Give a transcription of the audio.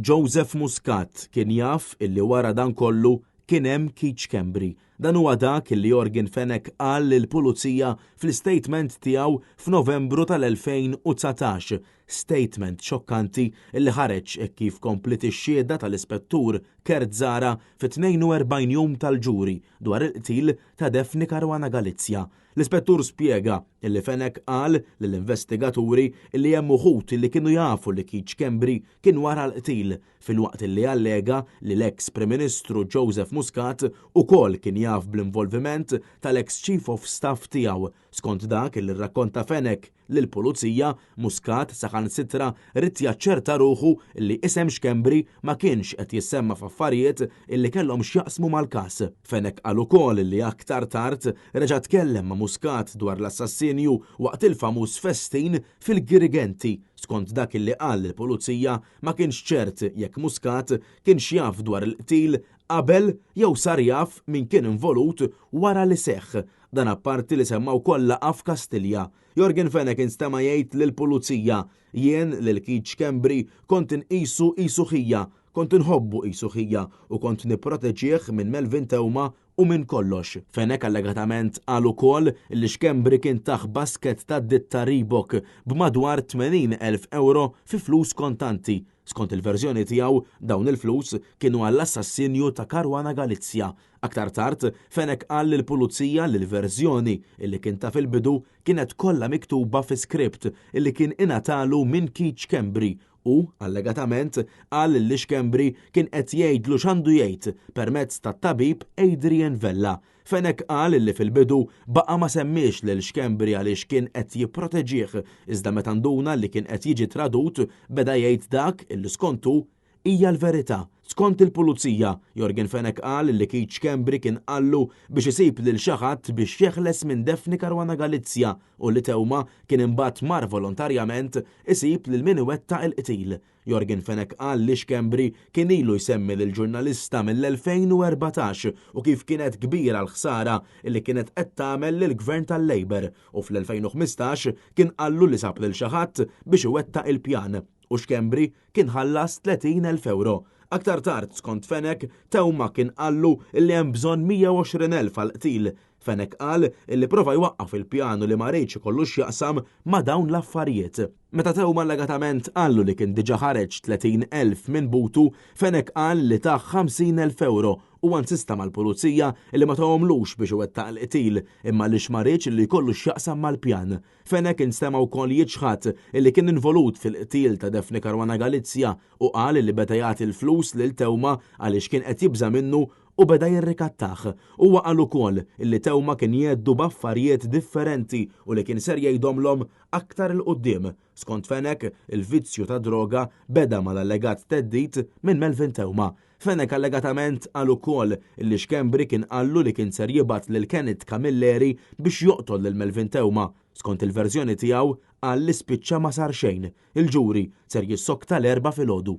Joseph Muscat kien jaf illi wara dan kollu kien hemm Keith Schembri. Dan huwa dak illi Yorgen Fenech qal lill-Pulizija fl-istatement tiegħu f'Novembru tal-2019. Statement xokkanti illi ħareġ hekk kif kompliet ix-xhieda tal-Ispettur Kurt Zahra fit-42 jum tal-ġuri dwar il-qtil ta' Daphne Caruana Galizia. L-Ispettur spjega illi Fenech qal lill-investigaturi illi hemm uħud illi kienu jafu li Keith Schembri kien wara l-qtil, filwaqt illi allega li l-eks Prim Ministru Joseph Muscat ukoll kien jaf bl-involviment tal-eks Chief of Staff tiegħu. Skont dak illi rrakkonta Fenech lill-Pulizija, Muscat saħansitra ried jaċċerta ruħu illi isem Schembri ma kienx qed jissemma f'affarijiet illi kellhom x'jaqsmu mal-każ. Fenech qal ukoll illi aktar tard reġa' tkellem ma' Muscat dwar l-assassinju waqt il-famuż festin fil-Girgenti. Skont dak illi qal lill-Pulizija, ma kienx ċert jekk Muscat kienx jaf dwar il-qtil qabel jew sar jaf min kien involut wara li seħħ. Dan apparti li semma wkoll laqgħa f'Kastilja. Yorgen Fenech instema' jgħid lill-Pulizija, Jien lil Keith Schembri kont inqisu qisu ħija, kont inħobbu qisu ħija u kont nipproteġih minn Melvin Theuma u minn kollox. Fenech allegatament qal ukoll li Schembri kien tah basket tad-ditta Reebok b'madwar 80,000 ewro fi flus kontanti. Skont il-verżjoni tiegħu, dawn il-flus kienu għall-assassinju ta' Caruana Galizia. Aktar tard, Fenech qal lill-Pulizija li l-verżjoni li kien ta fil-bidu kienet kollha miktuba fi script li kien ingħatalu minn Keith Schembri u, allegatament, qal li Schembri kien qed jgħidlu x'għandu jgħid permezz tat-tabib Adrian Vella. Fenech qal li fil-bidu baqa' ma semmiex lil Schembri għaliex kien qed jipproteġih, iżda meta nduna li kien qed jiġi tradut beda jgħid dak li skont hu hija l-verità. Skont il-Pulizija, Yorgen Fenech qal li Keith Schembri kien qallu biex isib lil xi ħadd biex jeħles minn Daphne Caruana Galizia u li Theuma kien imbagħad mar volontarjament isib lil min iwettaq il-qtil. Yorgen Fenech qal li Schembri kien ilu jsemmi lill-ġurnalista mill-2014 u kif kienet kbira l-ħsara li kienet qed tagħmel lill-Gvern tal-Labour u fl-2015 kien qallu li sab lil xi ħadd biex iwettaq il-pjan u Schembri kien ħallas 30,000 ewro. Aktar tard, skont Fenech, Theuma kien qallu li hemm bżonn 120,000 għall-qtil. Fenech qal li prova jwaqqaf il-pjan u li ma riedx ikollu x'jaqsam ma' dawn l-affarijiet. Meta Theuma allegatament qallu li kien diġà ħareġ 30,000 minn butu, Fenech qal li tah 50,000 ewro u insista mal-pulizija li ma tahomlux biex iwettaq il-qtil imma għaliex ma riedx li jkollu x'jaqsam mal-pjan. Fenech instema' wkoll jiċħad illi kien involut fil-qtil ta' Daphne Caruana Galizia u qal li beda jagħti l-flus lil Theuma għaliex kien qed jibża' minnu u beda jirrikattah. Huwa qal ukoll illi Theuma kien jgħeddu b'affarijiet differenti u li kien ser jgħidhomlhom aktar 'il quddiem. Skont Fenech, il-vizzju tad-droga beda mal-allegat theddid minn Melvin Theuma. Fenech allegatament qal ukoll illi Schembri kien qallu li kien ser jibgħat lil Kenneth Camilleri biex joqtol lil Melvin Theuma. Skont il-verżjoni tiegħu, qal li spiċċa ma sar xejn. Il-ġuri ser jissokta l-Erbgħa filgħodu.